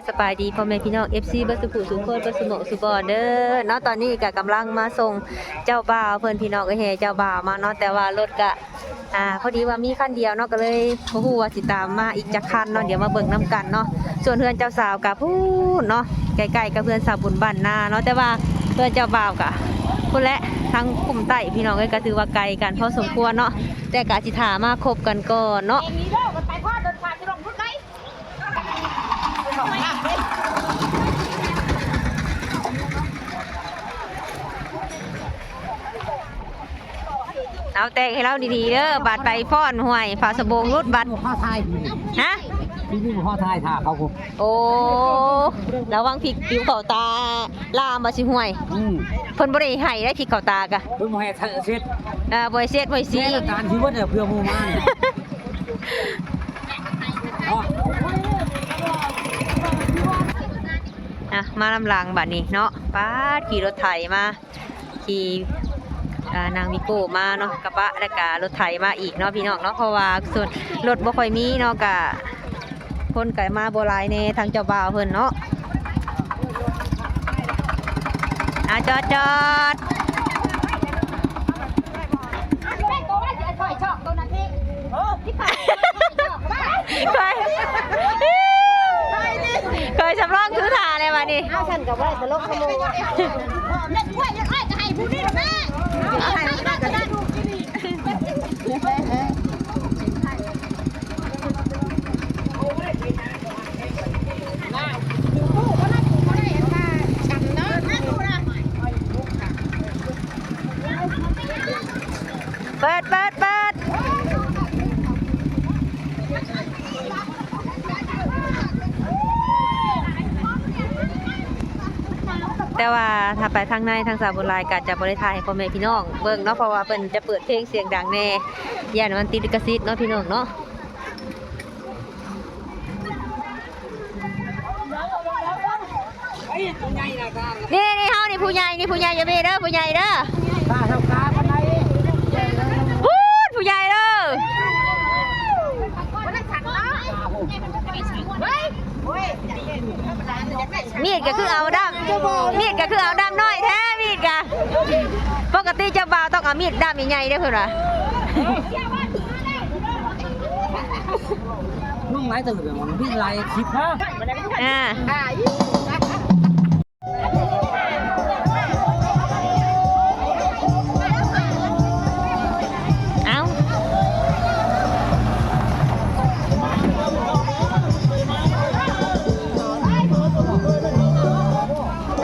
ສະບາຍດີພໍ່ແມ່ພີ່ນ້ອງ ເອັຟຊີ ເບິດສູ່ຜູ້ສູ່ຄົນ ເບິດສູ່ໝ່ອງສູ່ບ່ອນເດີເນາະ. ຕອນນີ້ກະກຳລັງມາສົ່ງເຈົ້າບ່າວເພິ່ນ ພີ່ນ້ອງເອີຍ ແຫ່ເຈົ້າບ່າວມາເນາະ ແຕ່ວ່າລົດກະ ອ່າ ພໍດີວ່າມີຄັນດຽວເນາະ ກໍເລີຍບໍ່ຮູ້ວ່າຊິຕາມມາອີກຈັກຄັນເນາະ. ດຽວມາເບິ່ງນຳກັນເນາະ. ສ່ວນເຮືອນເຈົ້າສາວກະພຸ້ນເນາະ ໃກ້ໆກັບເຮືອນສາວບຸນບ້ານນາເນາະ ແຕ່ວ່າເຮືອນເຈົ້າບ່າວກະພຸ້ນແຫຼະ ທາງຄຸ້ມໃຕ້ ພີ່ນ້ອງເອີຍ ກໍຖືວ່າໄກກັນພໍສົມຄວນເນາະ ແຕ່ກະຊິຖ້າມາຄົບກັນກ່ອນເນາະ. ເອົາແຕກໃຫ້ລາວດີໆເດີ ບາດໄປຟ້ອນຫ້ວຍ ຝາສະໂບງຫຼຸດບັດ. ພາຖ່າຍ ຮະ? ທີ່ນີ້ບໍ່ພາຖ່າຍ ຖ້າເຂົາພຸ້ນ. ໂອ້ ລະວັງພິກປິວເຂົ້າຕາ ລາມວ່າຊິຫ້ວຍ. ອືມ ເພິ່ນບໍ່ໄດ້ໃຫ້ໄດ້ ພິກເຂົ້າຕາກະ ເພິ່ນບໍ່ໃຫ້ເຊັດ. ເອີ ບໍ່ໃຫ້ເຊັດ ບໍ່ໃຫ້ສີ ແມ່ນ ການທີ່ວ່າເພື່ອໝູ່ມານີ້. ອ່ະ ມານຳຫຼັງບາດນີ້ເນາະ. ປາດ ຂີ່ລົດໄຖມາ ຂີ່ ອ່າ ນັ່ງວີໂກ້ມາເນາະ ກະບະ ແລ້ວກະລົດໄຖມາອີກເນາະ ພີ່ນ້ອງເນາະ. ເພາະວ່າສ່ວນລົດບໍ່ຄ່ອຍມີເນາະ ກະຄົນກະມາບໍ່ຫຼາຍແດ່ ທາງເຈົ້າບ່າວເພິ່ນເນາະ. ອ່າ ຈອດ ຈອດ. ຂ້ອຍ ຂ້ອຍສຳລອງຄືຖ້າແລ້ວບາດນີ້. ອ້າວ ຊັ້ນກໍບໍ່ໄດ້ສະຫຼົບຂະໂມຍ. ເມັດກ້ວຍເມັດອ້ອຍກໍໃຫ້ຜູ້ນີ້ລະແມ່. ເອົາໃຫ້ມັນກໍໄດ້. ເປີດ ເປີດ ເປີດ. ແຕ່ວ່າຖ້າໄປທາງໃນ ທາງສາວບຸນຫຼາຍກໍຈະບໍ່ໄດ້ຖ່າຍໃຫ້ພໍ່ແມ່ພີ່ນ້ອງເບິ່ງເນາະ ເພາະວ່າເພິ່ນຈະເປີດເພງສຽງດັງແດ່ ຢ້ານມັນຕິດລິຂະສິດເນາະ ພີ່ນ້ອງເນາະ. ນີ້ ນີ້ເຮົານີ້ຜູ້ໃຫຍ່ ນີ້ຜູ້ໃຫຍ່ ຢ່າເບເດີ ຜູ້ໃຫຍ່ເດີ. ຖ້າເຮົາກາປານໃດ ພຸ້ນ ຜູ້ໃຫຍ່ເດີ. ມີດກໍຄືເອົາດ້າມ ມີດກໍຄືເອົາດ້າມນ້ອຍແທ້ ມີດກະ ປົກກະຕິເຈົ້າບ່າວຕ້ອງເອົາມີດດ້າມໃຫຍ່ໆເດ້ ເພິ່ນວ່າ. ລຸງຫຼາຍເຕີບ ມີຫຼາຍສິບນະ. ອ່າ ເອົາ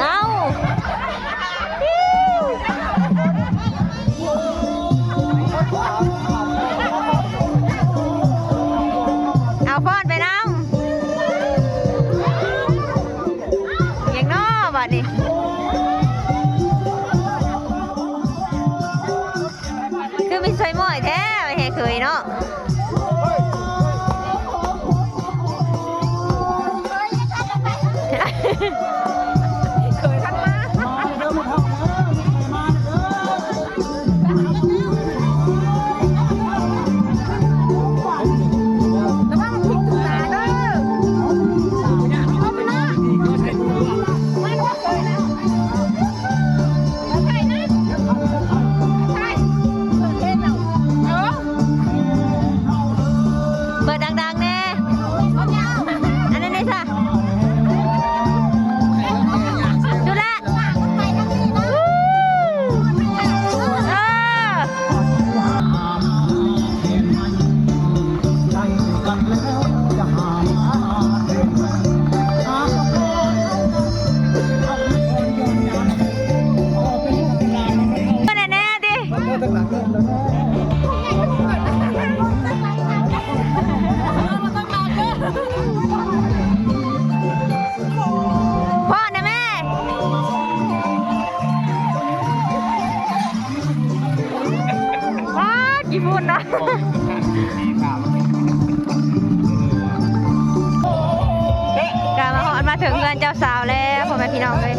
ເອົາ ເອົາຟ້ອນໄປນຳ. ຫຍັງເນາະບາດນີ້ ຄືມີຊ່ອຍໝ້ອຍແທ້ ແຮເຄີຍເນາະ. ເຄີຍທັນມາ ມາເດີ ມາເດີ ມາເດີ. ລະວັງມັນພິກຕົວເດີ ເອົາໄປເນາະ ມັນບໍ່ເຄີຍນະ ເອົາໄປນະ ເອົາໄປ ເປີດເພງເອົາ ເອີ ເປີດດັງໆແດ່ ອັນນັ້ນເດ້ຊະ. ດູລະ ເອີ ເປີດແນ່ໆຕິ. ພໍ້ນະແມ່ ວ້າ ຂີ້ຝຸ່ນເນາະ. ກະມາຮອດມາເຖິງເຮືອນເຈົ້າສາວແລ້ວ ພໍ່ແມ່ພີ່ນ້ອງເອີຍ.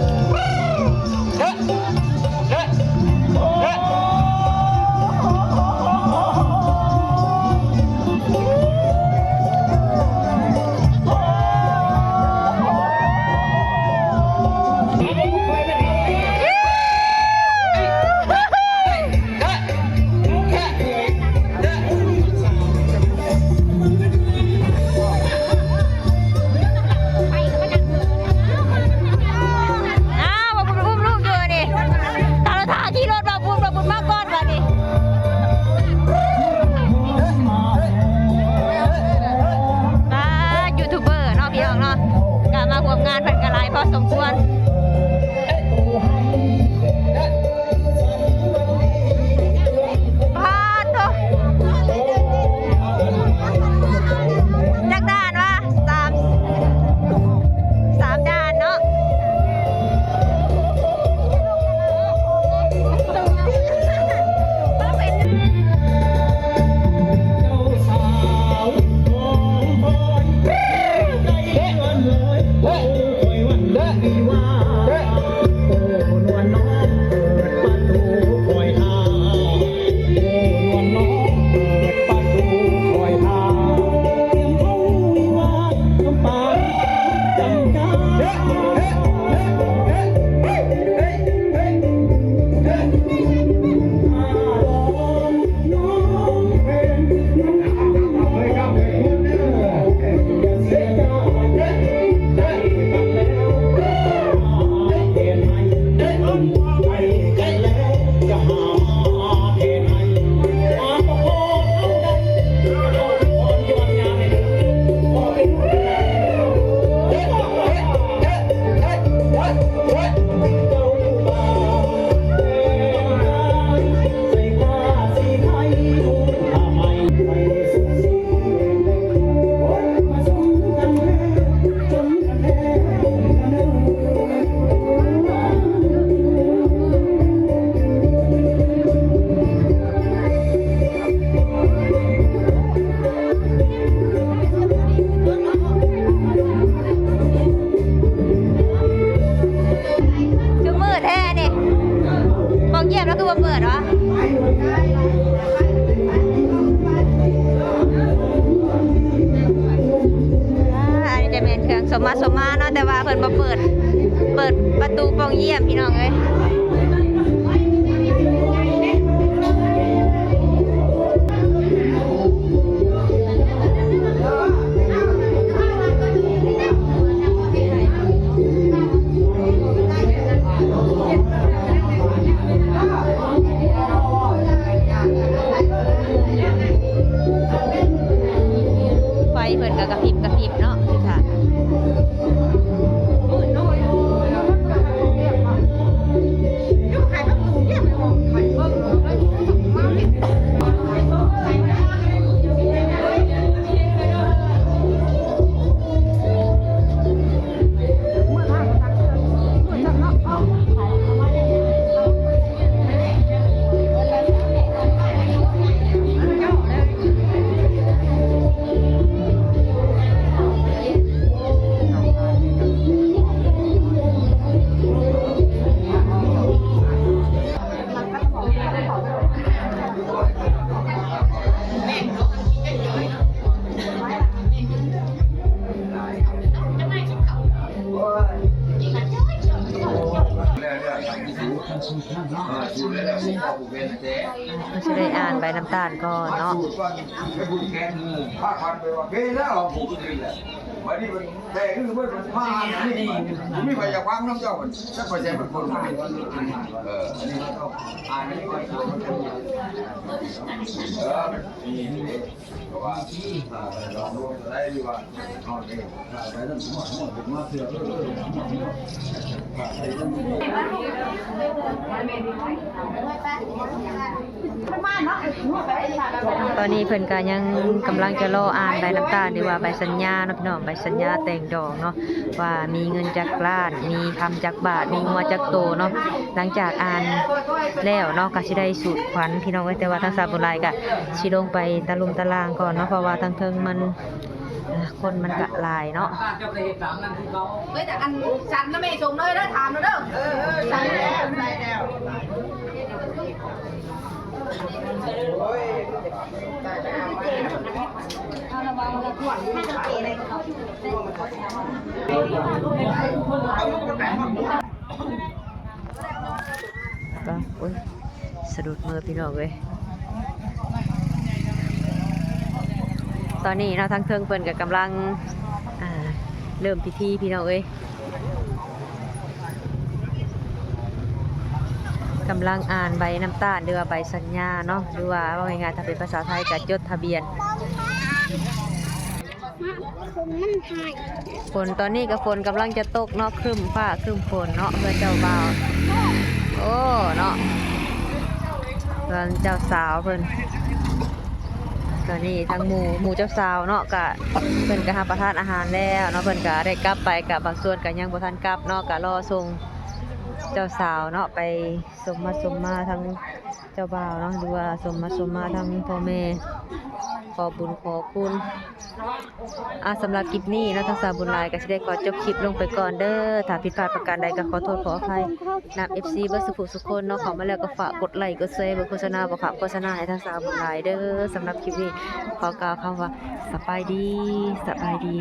ສົມມາສົມມາເນາະ ແຕ່ວ່າເພິ່ນບໍ່ເປີດ ເປີດປະຕູປ່ອງຢ້ຽມ ພີ່ນ້ອງເອີຍ. ໄຟເພິ່ນກໍກະພິບກະພິບເນາະ ຄືທ່ານ. ເພິ່ນຊິໄດ້ອ່ານໃບນ້ຳຕານກ່ອນເນາະ. ຕອນນີ້ເພິ່ນກະຍັງກຳລັງຈະລໍອ່ານໃບນ້ຳຕານ ຫຼືວ່າໃບສັນຍາເນາະພີ່ນ້ອງ, ໃບສັນຍາແຕ່ງດອງເນາະ ວ່າມີເງິນຈັກລ້ານ ມີຄຳຈັກບາດ ມີງົວຈັກໂຕເນາະ. ຫຼັງຈາກອ່ານແລ້ວເນາະ ກະຊິໄດ້ສູດຂວັນພີ່ນ້ອງເອີຍ. ແຕ່ວ່າທາງສາວບຸນຫຼາຍກະຊິລົງໄປຕະລຸ່ມຕະລ່າງກ່ອນເນາະ ເພາະວ່າທາງເທິງມັນ ອ່າ ຄົນມັນກະຫຼາຍເນາະ. ເອີຍ ແຕ່ອັນສັນນະແມ່ຊົມເລີຍເດີ ຖາມເດີ. ເອີ ເອີ ສັນແລ້ວ ໃສ່ແລ້ວ. ໂອ້ຍ ສະດຸດມືພີ່ນ້ອງເອີຍ. ຕອນນີ້ເນາະ ທາງເທິງເພິ່ນກະກຳລັງ ອ່າ ເລີ່ມພິທີພີ່ນ້ອງເອີຍ, ກຳລັງອ່ານໃບນ້ຳຕານ ຫຼືວ່າໃບສັນຍາເນາະ ຫຼືວ່າເວົ້າງ່າຍໆ ຖ້າເປັນພາສາໄທກະຈົດທະບຽນ. ຝົນ ຕອນນີ້ກະຝົນກຳລັງຈະຕົກເນາະ ຄຶ້ມຟ້າຄຶ້ມຝົນເນາະ ເພື່ອເຈົ້າບ່າວ. ໂອ້ ເນາະ ເພື່ອເຈົ້າສາວເພິ່ນ. ຕອນນີ້ທັງໝູ່ ໝູ່ເຈົ້າສາວເນາະ ກະ ເພິ່ນກະຮັບປະທານອາຫານແລ້ວເນາະ ເພິ່ນກະໄດ້ກັບໄປ ກະບາງສ່ວນກະຍັງບໍ່ທັນກັບເນາະ ກະລໍສົ່ງເຈົ້າສາວເນາະ ໄປສົມມາສົມມາທາງ ເຈົ້າບ່າວເນາະ ຫຼືວ່າສົມມາສົມມາທາງພໍ່ແມ່ ຂໍບຸນຂໍຄຸນ. ອ່າ ສຳລັບຄລິບນີ້ເນາະ ທາງສາວບຸນຫຼາຍກະຊິໄດ້ຂໍຈົບຄລິບລົງໄປກ່ອນເດີ. ຖ້າຜິດພາດປະການໃດກະຂໍໂທດຂໍອະໄພນຳ ເອັຟຊີ ເບິດສຸຜູ້ສຸຄົນເນາະ. ເຂົ້າມາແລ້ວກະຝາກກົດໄລກົດແຊເບິ່ງໂຄສະນາ ບໍ່ຂາດໂຄສະນາໃຫ້ທາງສາວບຸນຫຼາຍເດີ. ສຳລັບຄລິບນີ້ຂໍກ່າວຄຳວ່າ ສະບາຍດີ ສະບາຍດີ.